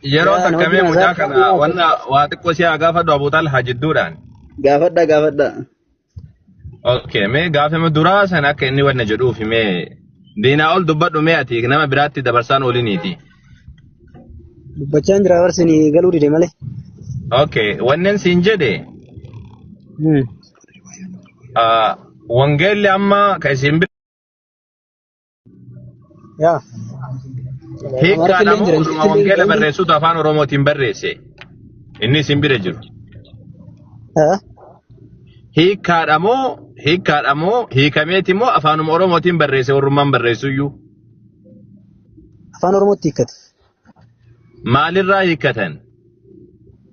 Yeroo Yaa nama takka mee wajjin mucaa haasaa kana wanna waa xiqqoo si haa gaafadhu Abu Talha jidduudhaan. Gaafadha gaafadha. Okay, mee gaafima duraa sana akka inni wanna jedhuufi mee diinaa ol dubbadhu mee ati nama biraatti dabarsaan ooliniiti. Dubbachaan jira barsinii galuu dide malee. Okay, wanneen siin jedhe wangeelli amma ka isin bira Yaa. hiikkaan Amaariffillee ammoo jira. oduma wangeela barreessuutu afaan Oromootiin barreesse. Inni isin bira jiru. Haa? Hiikkaadha moo hiikkaadha moo hiikameeti moo afaanuma Oromootiin barreesse warrummaan barreessuyyuu? Afaan Oromootti hiikkate. Maalirraa hiikkatan?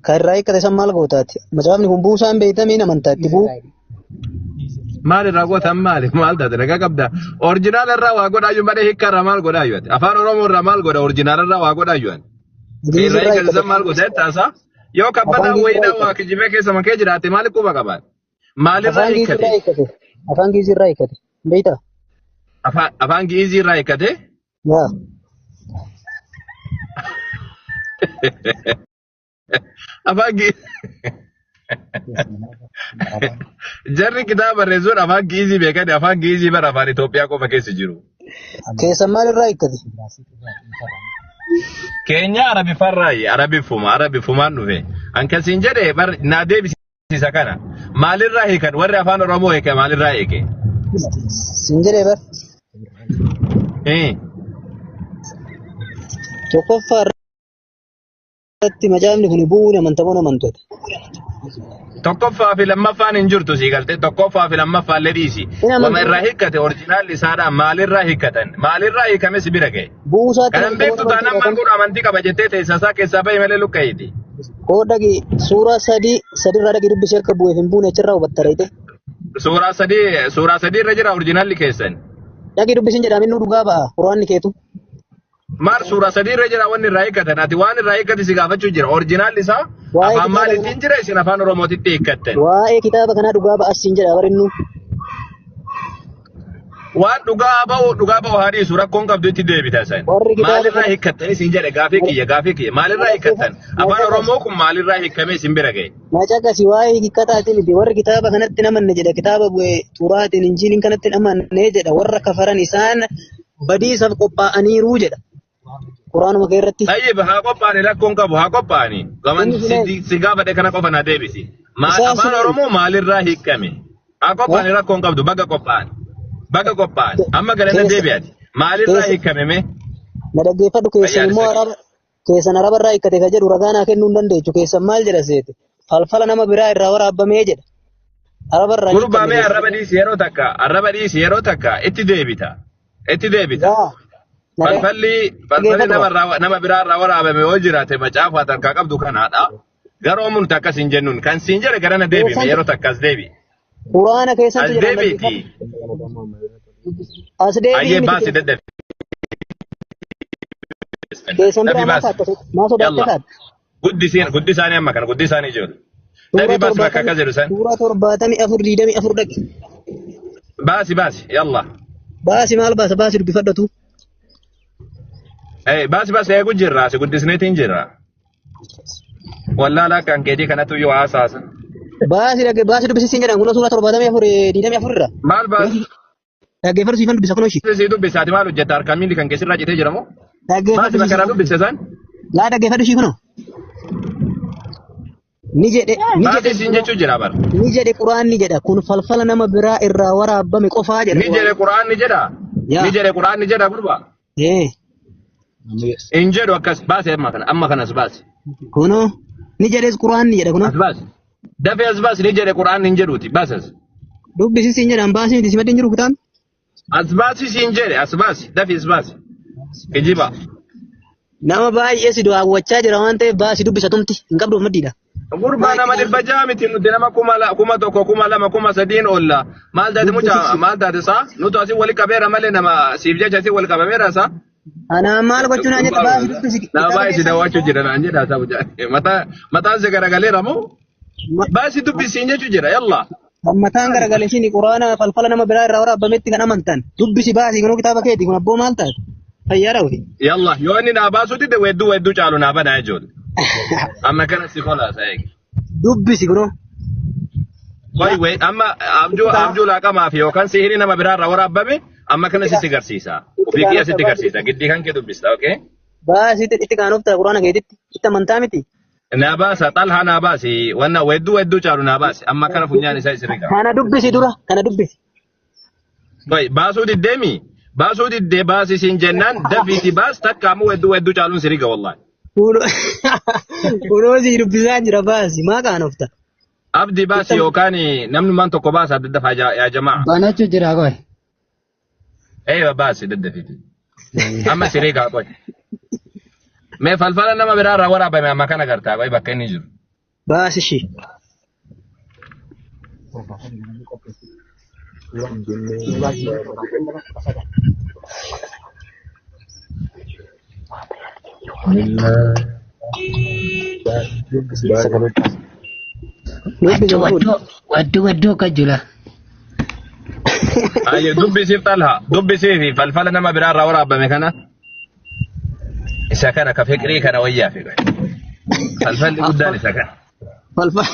Kan irraa hiikkate san maal gootaati? Macaafni kun buusaan beeytamiin amantaatti buu. Maalirraa gootan maali? Maal taate nagaa qabda? Orjinaala irraa waa godhaayyuu malee hiikkaa irraa maal godhaayyuu ati? Afaan Oromoo irraa maal godha? Orjinaala irraa waa godhaayyuu ati? Ingiliz Irraa irraa hiikkate hiikkate. san maal godha jettaasaa? Yoo Afaan kabbataa Giiz irraa wayiidhaan waa hiikkate. kijibee keessa makee jiraate maali quba qabaate? Maalirraa Afaan Giiz hiikkate? irraa hiikkate. Afaan Giiz irraa hiikkate. Beeytaa? Afaan Gi'izii irraa hiikkate? Yaa. Afaan Gi'izii. Jarri kitaaba barreessuun afaan Gi'izii beekani afaan Gi'izii bara afaan Itoophiyaa qofa keessa jiru. Keessan maal irraa hiikkate? Keenya Arabiffarraayi Arabiffuma Arabiffumaan dhufe. Ankasiin jedhe bar naa deebisiisa kana. Maalirraa hiikan warri afaan Oromoo hiike maalirraa hiike? Siin jedhee bar. Eh, Tokkoffaa irratti macaafni kun bu'uun amantamoon amantoota. Tokkoffaa fi lammaffaan hin jirtu sii galtee tokkoffaa fi lammaffaa illee dhiisi. Hin Wama amantamoon irraa hiikkate orjinaalli isaadha maalirraa hiikkatan maalirraa hiikame si bira ga'e. bu'uu isaatti Kanan beektu amantamoon taanaan amantoota maal kan. godhu amantii qaba jettee teessa isaa keessaa bahi malee lukka'iiti. Koo dhaqi suuraa sadii sadiirraa dhaqi dubbisee akka bu'eef hin buune achirraa hubatta reete. Suuraa sadii irra jira orjinaalli keessan. Dhaqi dubbisiin jedhaa minnu dhugaa ba'a quraanni keetu. Maal suuraa sadii irra jira wanni irraa hiikkatan ati waan irraa hiikkate si gaafachuu jira orjinaalli isaa Waa'ee afaan kitaaba kanaa maaliitiin jira isin afaan Oromootitti hiikkattan. waa'ee kitaaba kanaa dhugaa ba'a siin jedha barinnu. Waan dhugaa ba'u haa dhiisu rakkoon qabdu itti deebita san. Warri kitaaba Maalirraa kana hiikkattan isin jedhe gaafii kiyya gaafii kiyya maalirraa hiikkattan afaan Oromoo kun maalirraa hiikkame isin bira ga'e. Macaqasi waa'ee hiikkataatiin miti warri kitaaba kanatti namanne jedha kitaaba bu'e Tuuraatiin Injiiliin kanatti namanne jedha warra kafaran isaan badiisaaf qophaa'aniiru jedha. Quraanuma kee irratti. Tayyib haa qophaa'ani rakkoon qabu haa qophaa'ani. Gaman Inni sun si si gaafadhe kana qofa naa deebisi. Isaan Afaan sun Oromoo maalirraa hiikkame? Haa qophaa'ani rakkoon qabdu baga qophaa'ani. Baga qophaa'ani. Amma galana keessa deebi'ati. Maalirraa keessa hiikkame mee? na dhaggeeffadhu keessan Fayyaadha immoo sakii. araba keessan araba irraa hiikkate ka jedhu ragaa naa kennuu hin dandeechu keessan maal jedha seete falfala nama biraa irraa waraabamee jedha araba irraa hin Gurbaa hiikkanne mee keessan. arraba dhiisi yeroo takka arraba dhiisi yeroo takka itti deebita. Itti deebita. Yaa na Falfalli dhaggeeffadhu nama irraa nama biraa irraa waraabame yoo jiraate macaafa harkaa qabdu kanaadha. Garuu mun takkas hin jennuun kan siin jedhe garana deebime keessan yeroo takka as deebi. quraana keessantu As jedha deebiiti. dhaggeeffadhu. As deebi'i Ayyee miti baasi keessan. daddafi. Keessan Dafi biraa maal baasi. taatte maa sodaatte Yalla. taate? Guddisiin guddisaanii amma kana guddisaanii jiru. Suuraa Dafi baasi bakka torbaatamii akkas jedhu san. suuraa 74 24 dhaqi. Baasi baasi yalla. Baasi maal baasa baasi dubbifadhatu. Baasi baasi eegu jirra asi guddisneetiin jirra. Wallaalaa kan keetii kanatu yoo haasaasa. Baasi dhaqe baasi dubbisiisiin jedhan kun suuraa 74 24 irra. Maal baasi Dhaggeeffadhu siifan dubbisa kunoo ishii. si dubbisaati maal hojjetta harkaan miilli kan keessirraa citee jira moo? Dhaggeeffadhu Baasi bakka irraa dubbise san. Laa dhaggeeffadhu ishii kunoo. Ni jedhe ni Baasi jedhe siin jechuu jira bara. ni jedhe quraanni jedha kun falfala nama biraa irraa waraabame qofaa jedha Ni jedhe quraanni. quraanni jedha. Ni Yaa. jedhe quraanni jedha gurba. Ee Hin jedhu akkas baasi amma kana amma kanas baasi. kunoo ni jedhes quraanni jedha kunoo. As baasi. Dafee as baasi ni jedhe quraanni hin jedhuuti baasi as. Dubbisiisiin jedhan baasii miti simaddi hin jiru kitaabni. As baasi siin jedhe as baasi dafii as baasi. Kijiba. Nama baay'ee si daawwachaa jira waan ta'eef baasii dubbisa tumti hin qabdu of maddiidha. Gurbaa nama 600 miti nuti nama 1000 2000 3000 oolla. Maal taate mucaa Dubbisiisi. maal taate isaa nuti asii wali qabeera malee nama siif jecha asii wal qabameera isaa. Anaa maal gochuu naan jetta baasii dubbisi. Nama Kitaaba baay'ee si keessa daawwachuu jira naan jedha isaa mucaa. Mataan si garagaleera moo? Baasii dubbisiin jechuu jira yalla. Kan mataan garagale sini quraana falfala nama biraa irraa waraabametti kan amantan. Dubbisi baasii kunoo kitaaba keeti kun abboo maal taate? Fayyaadha ofi. Yalla yoo inni naa baasuu dide weedduu weedduu caalu naa banaa jechuudha. Amma kana si kolaasa eegi. Dubbisi kunoo. Wai wai amma abjuu abjuu laaqamaaf yookaan sihirii nama biraarraa waraabame amma kana sitti garsiisa. Ofii kiyya sitti garsiisa. Giddii kan kee dubbista okay? Baasitti itti qaanofta quraana keetitti itti amantaa miti. Naa baasa xalhaa naa baasi wanna weedduu weedduu caalu naa baasi amma kana funyaan isaa isirri qaba. Kana dubbisi dura kana dubbisi. Wai baasuu diddeemi baasuu diddee baasi siin jennaan dafiiti baas takka ammoo weedduu weedduu caaluun sirriga wallahi. Kunoo si dubbisaa jira baasi maa qaanofta. Abdi baasi yookaan namni tokko baasa daddafaa yaa jamaa. Banachuu jira qoy. Eewa baasi daddafiti. Amma sirriga qoy. Mee falfala nama biraarraa waraabame amma kana gartaa qoy bakka inni jiru. Baasi ishii. Dubbisi Wadduu fuudhi. wadduu wadduu wadduu akka jula. Ayyo dubbisiif xalha dubbisiif falfala nama biraarraa waraabame kana isa kana ka fiqirii kana wayyaa fi falfalli guddaan isa kana. Falfala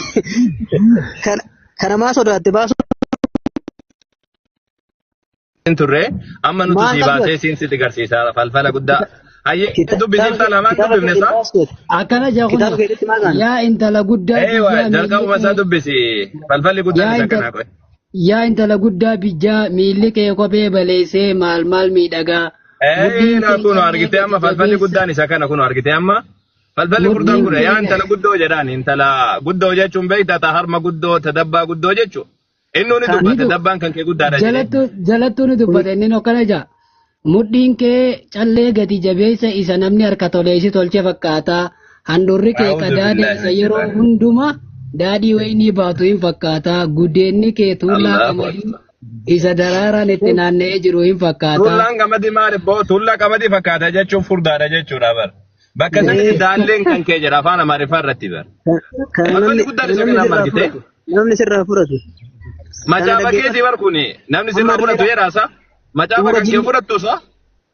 kana kana maa sodaatte baasu Hin turre amma nuti maal sii qabdu baasee siin sitti garsiisa falfala guddaa. Ayyee dubbisiif kitaaba xalha maal kitaaba dubbifne keetiin isaa? baastu Akkana jaa kitaaba kunoo. keetitti maa qaanofta. Yaa intala guddaa Eewa biyyaa miilli jalqabuma isaa kee dubbisi falfalli guddaan yaa isa intala kana qoy. yaa intala guddaa bijjaa miilli kee kophee baleessee maal maal miidhagaa. Mudhiin Eera kee kun callee argitee gadi amma falfalli jabeessa. guddaan isa kana kun argitee amma falfalli guddaan Mudhiin kun yaa kee intala guddoo jedhaan intala guddoo jechuun beektaa ta harma guddoo ta dabbaa guddoo jechuun. Inni ni ni dubbate du dabbaan kan kee guddaadha jedhee. jalattu jalattu ni dubbate inni akkana jaa. Mudhiin kee callee gadi jabeessa isa namni harka toleessi tolche fakkaata. Handhuurri kee A'uudhu qadaada billaahi isa min yeroo shaytaani. hundumaa daadhii wayinii baatu hin fakkaata. Gudeenni kee tuullaa Allahu qamadii akbar. isa daraaraan itti naanna'ee jiru hin fakkaata. Tuullaan qamadii maali boo tuullaa qamadii fakkaata jechuun furdaadha jechuudha bar. Bakka sanitti daalleen kan kee jedha afaan Amaariffaa irratti bar. Kana Falfalli namni guddaan kana isa namni kana amma sirraa argite. fudhatu namni sirraa fudhatu kana Macaafa dhaggeeffatu keetii bar kuni namni amma sirraa fudhatu argeera jedhaasa. Macaafa suura kan kee jinni fudhattu sa.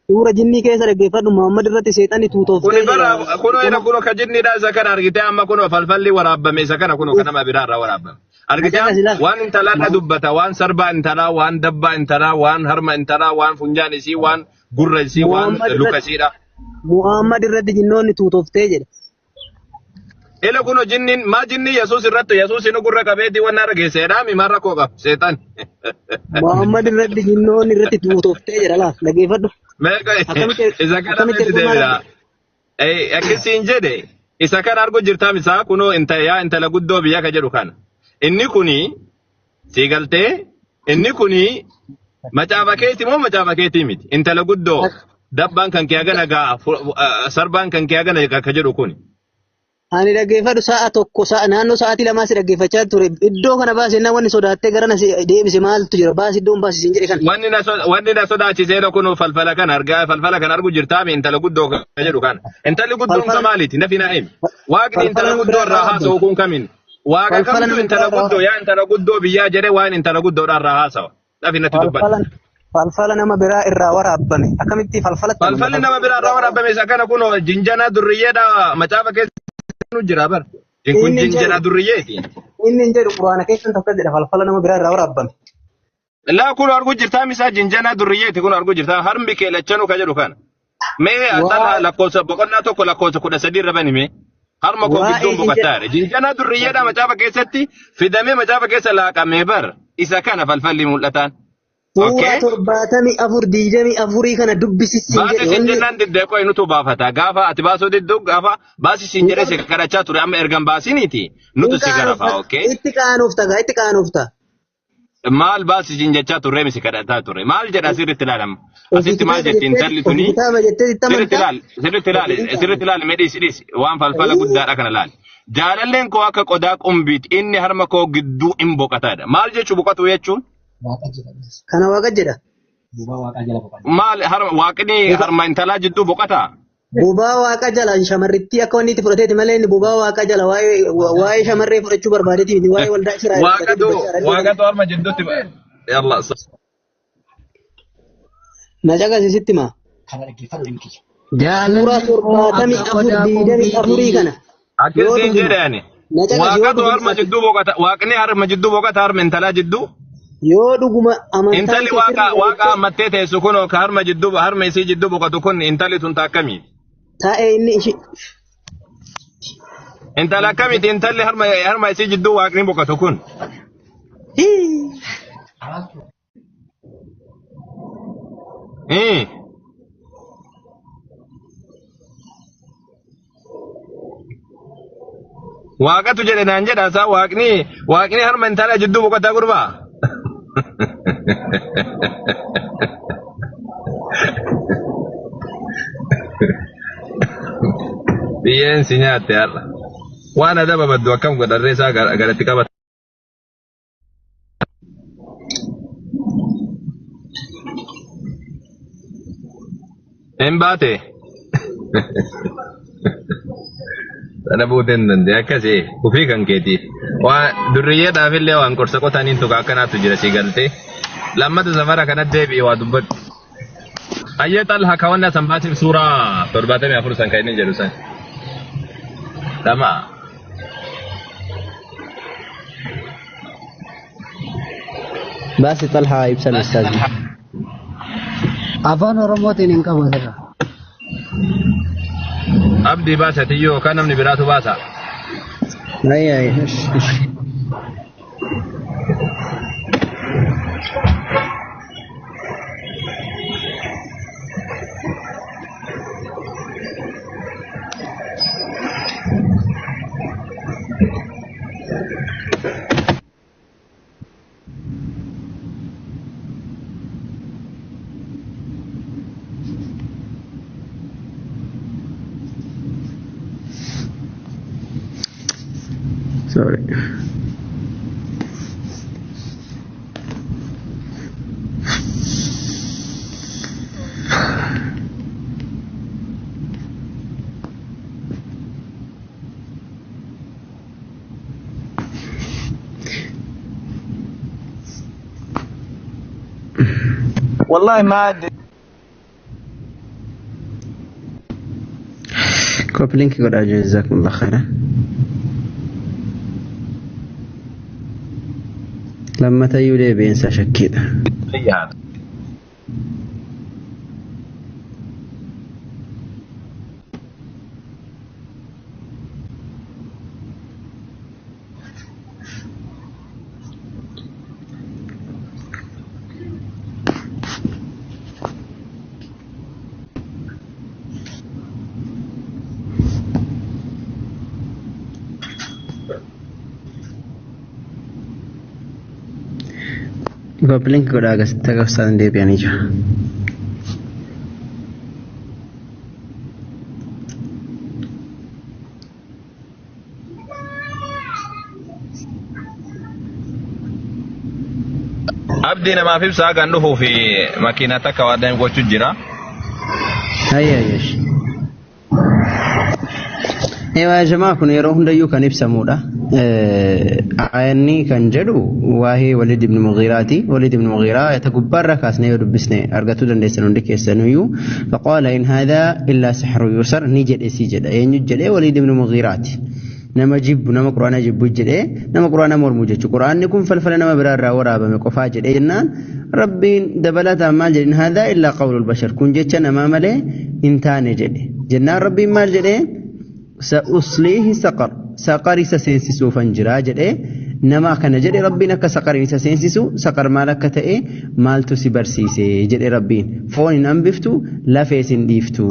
suura jinnii keessa dhaggeeffadhu Muhammad irratti seexanni Kuni tuutoftee bara jedha. kunoo ila kunoo ka jinniidha isa kana argite amma kunoo falfalli waraabame isa kana kunoo kanama biraarraa waraabame. Argite Ajaa'ibas ilaali. waan intalarra dubbata waan sarbaa intalaa waan dabbaa intalaa waan harma intalaa waan funyaan isii waan gurra isii waan Muhammad luka irratti isiidha. Muhammad irratti jinnoonni tuutoftee jedha. Ila kuno jinniin maa jinni Yesuus irratti Yesuus inni gurra qabeetii waan narra geesseedhaa mi maal rakkoo qaba seexan. Muhammad irratti jinnoonni irratti tuutoftee jedha laal dhaggeeffadhu. Meeqa Akkamitti isa kana akkamitti meetti ergamaa deebina. rabbi Akkasiin jedhe isa kana argu jirtaa misaa kunoo yaa intala guddoo biyya ka jedhu kana. Inni kuni sii galtee inni kuni macaafa keeti moo macaafa keetii miti intala guddoo dabbaan kan kee hagana gaa sarbaan kan kee hagana gaa ka jedhu kuni. Ani dhaggeeffadhu sa'a tokko sa'a naannoo sa'aatii lamaa si dhaggeeffachaa ture iddoo kana baase na wanni sodaattee gara na si deebise maaltu jira baasi iddoon baasi siin jedhe kana. Wanni na sodaachiseedha kun falfala kana argaa falfala kana argu jirtaa mi intala guddoo ka jedhu kana. Intalli guddoon ka Falfala maaliiti nafi naa himi. Waaqni falfala intala nama guddoo biraa irraa irraa haasa'u waraabame. kun kamiin? Waaqa Falfala kamtu nama intala biraa irraa guddoo waraabame. yaa intala guddoo biyyaa jedhee waan intala guddoodha irraa haasawa. Nafi natti dubbadhu. Falfala falfala nama biraa irraa waraabame akkamitti falfalatti amanna Falfalli nama falfala biraa nama irraa biraa waraabame isa kana kun jinjanaa durriyyeedha macaafa keessa nu jira bar. Kun inni hin jedhu jinjanaa durriyyeeti. inni hin jedhu quraana keessan tokko jedha falfala nama biraa irraa waraabame. Laa kun argu jirtaa misaa jinjanaa durriyyeeti kun argu jirtaa harmi kee lachanuu ka jedhu kana. Mee xalha Waa lakkoofsa boqonnaa tokko lakkoofsa 13 irra bani mee harma koo waa'ee gidduun jinjana boqottaadha. Jinjanaa durriyyeedha macaafa keessatti fidamee macaafa keessa laaqamee bar isa kana falfalli mul'ataan. Suuraa Okay? 74:24 kana dubbisisiin Baasi jedhe siin wanni jennaan diddee qo'e nutu baafata. Gaafa ati baasuu diddu gaafa baasi siin jedhee si kadhachaa ture amma ergan baasiniiti nutu hin si garafa. qaanofta Okay? itti qaanofta gaa itti qaanofta. Maal baasi siin jechaa turre misi kadhataa turre maal jedha sirriitti ilaalama. Ofii Asitti maal kitaaba jetti jettee intalli ofii tuni kitaaba jettee itti sirriitti amantaa ilaali sirriitti ilaali ofii hin sirriitti qaanofta. ilaali mee dhiisi dhiisi waan falfala guddaadha kana ilaali. Jaalalleen koo akka qodaa qumbiiti inni harma koo gidduu hin boqotaadha. Maal jechuu boqotuu jechuun? Kana waaqa jedha. Maal harma waaqni harma intalaa jidduu boqotaa? Bobaa waaqa jala shamarrittii akka wanni itti fudhateeti malee inni bobaa waaqa jala waa'ee waa'ee shamarree fudhachuu barbaadeeti miti waa'ee waldaa Israa'el fudhatee Waaqatu dubbachaa jira. waaqatu harma jidduutti. Yalla. Na caqasisitti maa. Kana dhaggeeffadhu ilmi kiyya. Suuraa Jaalalli koo torbaatamii akka afur qodaa digdamii afurii qumbiitii. kana yoo Akkasiin dhuguma jedhe ani. na caqas yoo Waaqatu dhuguma harma ati jidduu boqota. Waaqni harma jidduu boqota harma intalaa jidduu. yoo dhuguma amantaan Intalli kee waaqa sirriidha waaqa jettee ammattee teessu kun ka harma jidduu harma isii jidduu boqotu kun intalli tun taakkamii? taa'ee inni ishi Intala akkamiiti intalli harma harma isii jidduu waaqni boqotu kun? Hii. Hii. Waaqatu jedhe naan jedha isaa waaqni waaqni harma intala jidduu boqotaa gurbaa. Biyyeen si nyaatte har'a. Waan adaba baddu akkam godharree isaa garatti qabata. Hin baate. Sana buutee hin danda'e akkasii ufii kan keetiif. Waa durriyyeedhaafillee waan qorsa qotaniin tuqa akkanaatu jira si galtee. Lammata safara kanatti deebi'e waa dubbadhu. Ayyee xalha kawanna san baasiif suuraa 74 san kan inni jedhu san. Lama. Baasi Xalhaa ibsan ustaazi. Afaan Oromootiin hin qabu asirra. Abdii baasa tiyyoo yookaan namni biraatu baasa. Ayi ayi. Ish. Sorry. والله ما ادري. Copy link godhaa jazakumullah khairan. Lammatayyuu deebi'insa shakkiidha. Xiyyaata. Copy link godhaa akkasitti akka ustaaziin deebi'anii jira. Abdii namaaf ibsaa kan dhufuu fi makiinaa takka waan gochuu jira. Ayi ayi. Ish. Eewaa jamaa kun yeroo hundayyuu kan ibsamudha. Aayanni kan jedhu waa'ee Walid ibn Mughiraati. Walid ibn Mughiraa ayata gubbaarraa kaasnee yoo dubbisne argachuu dandeessan hundi keessanuyyuu. Faqaala in haadhaa illaa sixru yusar ni jedhe si jedha. Eenyu jedhee Walid ibn Mughiraati. Nama jibbu nama quraana jibbu jedhee nama quraana mormu jechuudha. Quraanni kun falfala nama biraarraa waraabame qofaa jedhee jennaan Rabbiin dabalataan maal jedhin haadhaa illaa qawlul bashar kun jecha namaa malee hin taane jedhe. Jennaan Rabbiin maal jedhee sa'usliihi saqar saqar isa seensisuufan jira jedhee nama kana jedhe Rabbiin akka saqariin isa seensisu saqar maal akka ta'e maaltu si barsiise jedhe Rabbiin foon hin hambiftu lafees hin dhiiftu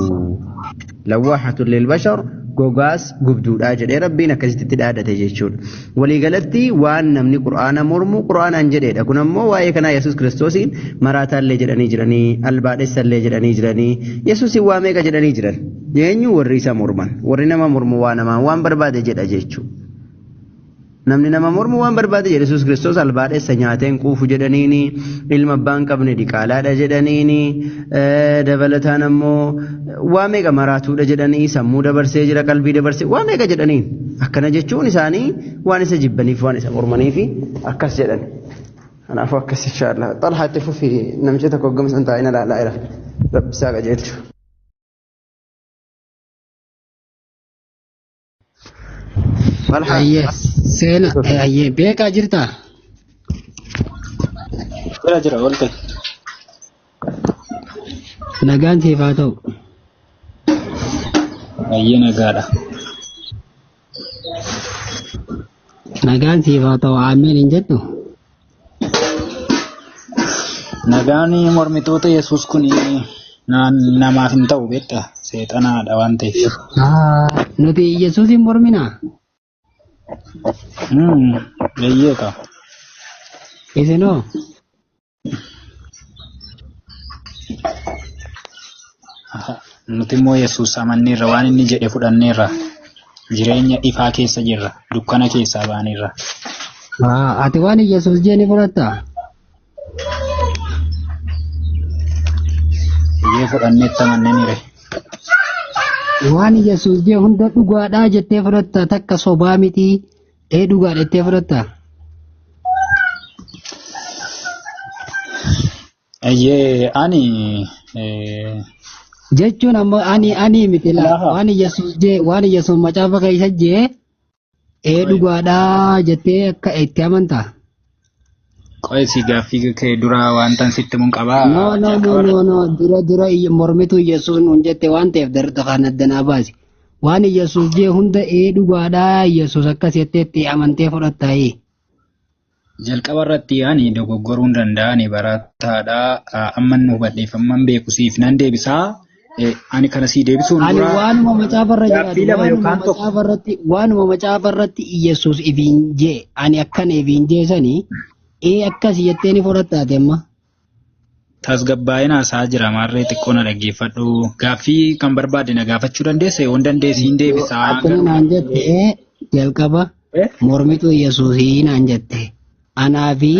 lawwaaxatun lilbashar gogaas gubduudha jedhee Rabbiin akkasitti dhaadate jechuudha. Waliigalatti waan namni qur'aana mormu qur'aanaan jedheedha. Kun ammoo waa'ee kanaa Yesuus Kiristoosiin maraataallee jedhanii jiranii albaadhessallee jedhanii jiranii Yesuusin waa meeqa jedhanii jiran. Eenyu warri isa morman warri nama mormu waa namaan waan barbaade jedha jechuudha. Namni nama mormu waan barbaade jedhe Yesuus Kiristoos albaadhessa nyaateen quufu jedhaniini ilma abbaa hin qabne diqaalaadha jedhaniini dabalataan ammoo waa meeqa maraatuudha jedhanii sammuu dabarsee jira qalbii dabarsee waa meeqa jedhaniin akkana jechuun isaanii waan isa jibbaniif waan isa mormaniif akkas jedhan. Kanaafuu akkas inshaallah. Xalhaa itti fufi namicha tokko gama san taa'ina ilaalaa jira. Rabbi isaa qajeelchu. Malhaa. Ayyee seena ayyee beekaa jirtaa? Jira jira walte. Nagaan siif haa ta'u. Baay'ee nagaadha. Nagaan siif haa ta'u ameen hin jettu? Nagaan mormitoota Yesuus kun namaaf hin ta'u beektaa seexanaadha waan ta'eef. Nuti Yesuusin morminaa? Baay'ee qaba. Isinoo? Nuti immoo Yesuus amanneerra waan inni jedhe fudhanneerra jireenya ifaa keessa jirra dukkana keessaa baaneerra. Ati waan Yesuus jee ni fudhattaa? Iyyee fudhanneetti amannee Waan Yesuus jee hunda dhugaadhaa jettee fudhatta takka sobaa miti ee dhugaadha jettee fudhatta. Iyyee ani Jechuun ammoo ani miti laa waan Yesuus jee waan Yesuus macaafa keessa jee ee dhugaadhaa jettee akka itti amantaa. Qo'eessi gaaffii kee dura wanta sitti mun qabaa. No no no no no dura dura mormitu Yesuus nuun jette waan ta'eef darda kan addanaa baasi. Waan Yesuus jee hunda ee dhugaadhaa Yesuus akkas jettee itti amantee fudhattaayee. Jalqaba irratti ani dogoggoruu hin danda'ani barataadha. Amman nu hubadheef amman beeku siif nan deebisaa. Ani kana sii deebisuun Ani dura waanuma macaafa irra gaaffii jiraatu lama waanuma yookaan tokko. macaafa irratti waanuma macaafa irratti Yesuus ifiin jee ani akkana ifiin jee sanii ee akkas jettee ni fudhattaate amma. Tasgabbaa'ina isaa jira maarree xiqqoo na dhaggeeffadhu. Gaaffii kan barbaade na gaafachuu dandeessa yoo hin dandeessiin deebisaa Akkuma garuu. naan jette jalqaba mormitu Yesuusii naan jette. Anaa fi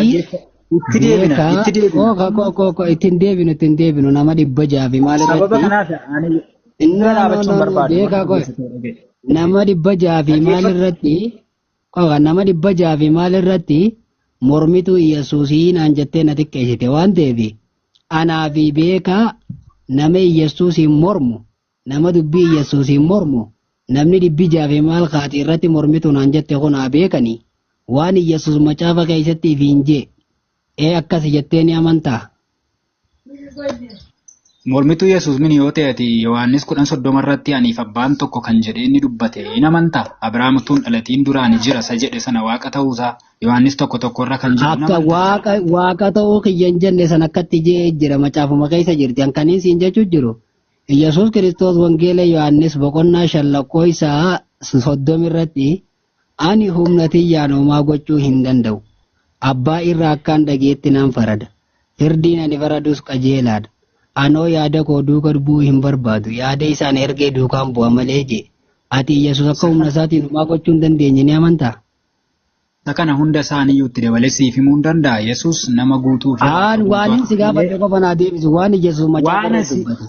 Itti deebina beekaa itti deebina. koo koo koo ittiin deebinu ittiin deebinu nama 600 fi maal Sababa irratti kanaaf ani no bira no dhaabachuu no hin no barbaadu. beekaa koo nama 600 fi maal irratti qofa nama 600 fi maal irratti mormitu Yesuusii naan jettee na xiqqeessite waan ta'eef anaa fi beekaa nama Yesuusiin mormu nama dubbii Yesuusiin mormu namni 600 fi maal kaati irratti mormitu naan jette kun haa beekanii waan Yesuus macaafa keessatti ifiin jee ee akkas jettee ni amantaa. Mormituu Yesuus min yoo ta'e ati Yohaannis 10:30 irratti aniif abbaan tokko kan jedhee inni dubbate hin amantaa? Abrahaam utuu hin dhalatiin duraan jira isa jedhe sana waaqa ta'uusaa Yohaannis 1:1 irra kan jiru hin Akka amantaa? waaqa waaqa ta'uu kiyya hin jenne san akkatti jee jira macaafuma keessa jirti hankaniin siin jechuu jiru. Yesuus Kiristoos wangeela Yohaannis boqonnaa 5 lakkoofsa 30 irratti ani humna tiyyaan homaa gochuu hin danda'u. Abbaa irraa akkaan dhageetti nan farada. Firdiin ani faradus qajeelaadha. Anoo yaada koo duuka bu'uu hin barbaadu. Yaada isaan ergee duukaan bu'a malee jee. Ati Yesuus akka humna isaatiin homaa gochuu hin dandeenye ni amantaa? Isa kana hunda isaaniiyyuu itti dabalee siif himuu hin danda'a. Yesuus nama guutuu fi waaqa Aan guutuu waan akka si gaafadhe ta'e qofa naa deebisu waan Yesuus macaafa waan irratti asi dubbate.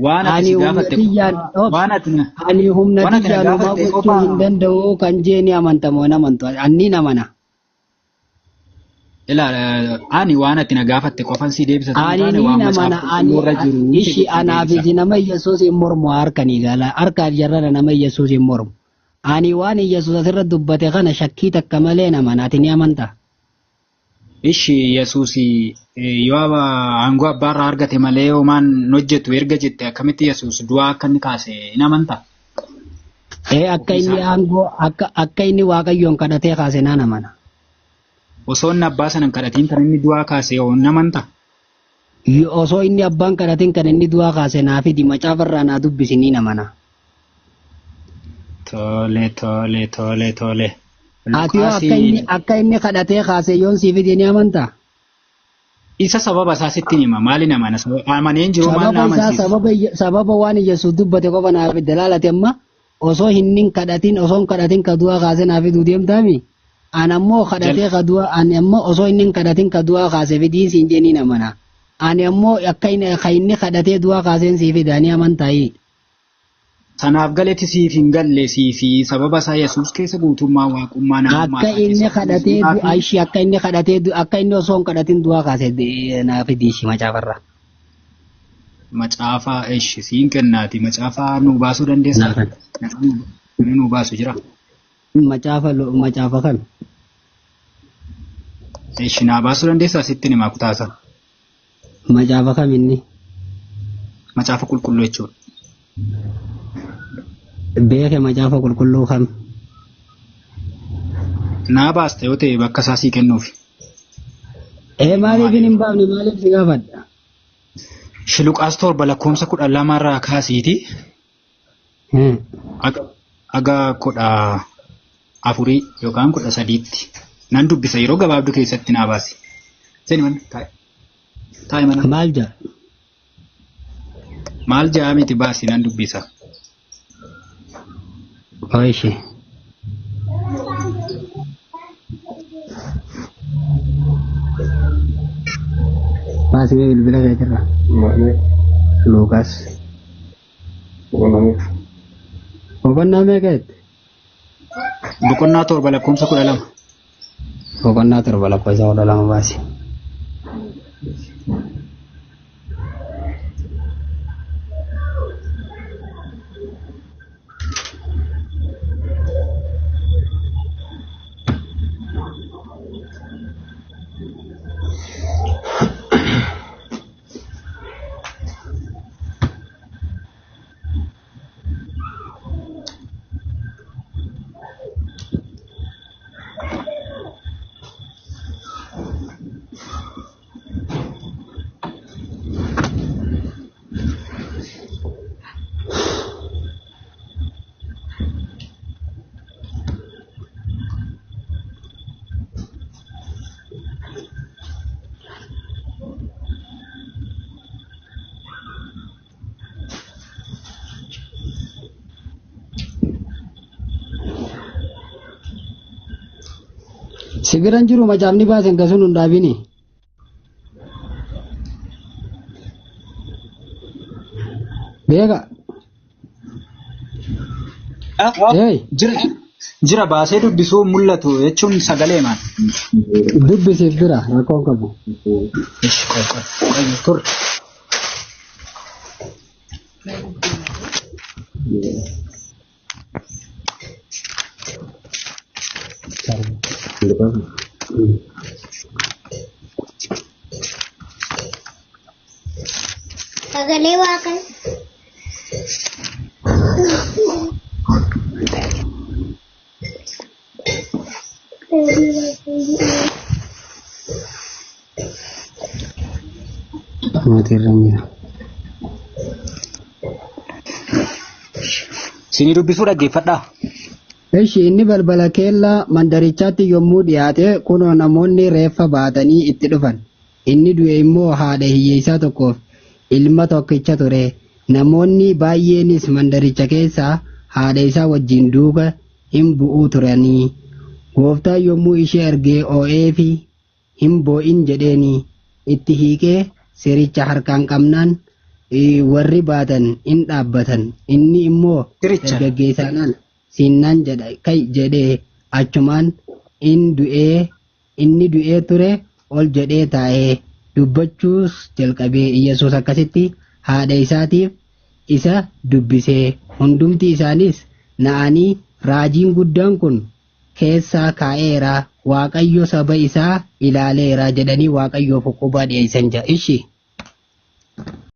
waan ati Ani si humna gaafatte tiyyaan qofa obs waan ati na ani humna waan ati na tiyyaan homaa gaafatte gochuu qofa hin danda'u kan jee ni amantamoo hin amantu anni namana. Ilaala ani waan ati na gaafatte qofan si deebisa osoo hin Ani taane ni waan namana macaafa ani qulqulluu irra jiru ishi jedhe si anaaf deebisa. isi nama Yesuus hin mormu harkanii gala harkaan jarrara nama Yesuus hin mormu. Ani waan Yesuus asirra dubbate kana shakkii takka malee namana ati ni amantaa? Ishi Yesuus yoo aangoo abbaarraa argate malee homaan hin hojjetu erga jette akkamitti Yesuus du'aa akka inni kaase hin amantaa? Ee akka Ofii inni isaa aangoo akka inni Waaqayyoon kadhatee kaase naan amana. osoo inni abbaa sana hin kadhatiin kan inni du'aa kaase yoo hin amantaa? Osoo inni abbaan kadhatin kan inni du'aa kaase naa fidi macaafa irraa naa dubbisi ni namana. Tole tole tole tole. Ati yoo Luqaas akka inni kadhatee kaase yoon sii fide ni amantaa? isa sababa isaa sitti hima maali namana amaneen jiru maal na Sababa isaa amansiisa? sababa waan Yesuus dubbate qofa naa fide laalate amma osoo inni hin kadhatin osoo hin kadhatin ka du'aa kaase naa fiduu deemtaami. Ani ammoo kadhatee ka du'aa ani ammoo osoo inni hin kadhatin ka du'aa kaase fidiin siin jee ni namana. Ani ammoo akka inni ka inni kadhatee du'aa kaaseen sii fida ni amantaayi. Sanaaf galetti siif hin galle siifi sababa isaa Yesuus keessa guutummaa waaqummaa namummaa Akka isaa inni keessa kadhatee guutuudhaa du'a fi ishii akka inni kadhatee akka inni osoo hin kadhatin du'aa kaase naa fidi ishii macaafarra. Macaafa ishi siin kennaati. Macaafa nu baasuu dandeessaa? Namni nu baasu jira. Macaafa macaafa kami? Ishi naa baasuu dandeessaa sitti himaa kutaasa. Macaafa kam inni? Macaafa qulqulluu jechuudha. Beeke macaafa qulqulluu kam? Naa baasta yoo ta'e bakka isaa sii kennuufi. Ee maaliif hin baafne maaliif si gaafadha? Luqaas 7 lakkoofsa 12 irraa kaasiiti. Aga 14 yookaan 13tti nan dubbisa yeroo gabaabduu keessatti naa baasi. Seeni mana taa'e. Taa'e mana. Maal jedha? Maal jedhaa miti baasi nan dubbisa. Ooyishee. Baasi mee bilbila keetirra. Luuqaas. Boqonnaa meeqa jette? Boqonnaa 7 lakkoofsa 12. Boqonnaa 7 lakkoofsa 12 baasi. Si biran jiru macaafni baasen kasuun hin dhaabini. Beeka. Jira baasee dubbisuu mul'atu jechuun sagalee maal? Dubbisiif bira rakkoon qabu. Tur. Sagalee waaqaa. Mootii irra hin jira. Isinii dubbisuu dhaggeeffadhaa. Eshi inni balbala keellaa mandarichaatti yommuu dhiyaate kunoo namoonni reeffa baatanii itti dhufan. Inni du'e immoo haadha hiyyeessaa tokkoof ilma tokkicha ture. Namoonni baay'eenis mandaricha keessaa haadha isaa wajjin duuka hin bu'uu turanii. Gooftaan yommuu ishee argee oo'eefi hin boo'in jedheeni itti hiiqee siricha harkaan qabnaan warri baatan in dhaabbatan. Inni immoo dargaggeessaanaan siinnaan jedha kai jedhee achumaan inni du'ee ture ol jedhee taa'ee dubbachuus jalqabee Iyyasuus akkasitti haadha isaatiif isa dubbisee hundumti isaanis na'anii raajiin guddaan kun keessaa kaa'eera Waaqayyo saba isaa ilaaleera jedhanii Waaqayyoof uqubaa dhiyeessan jedha. Ishi.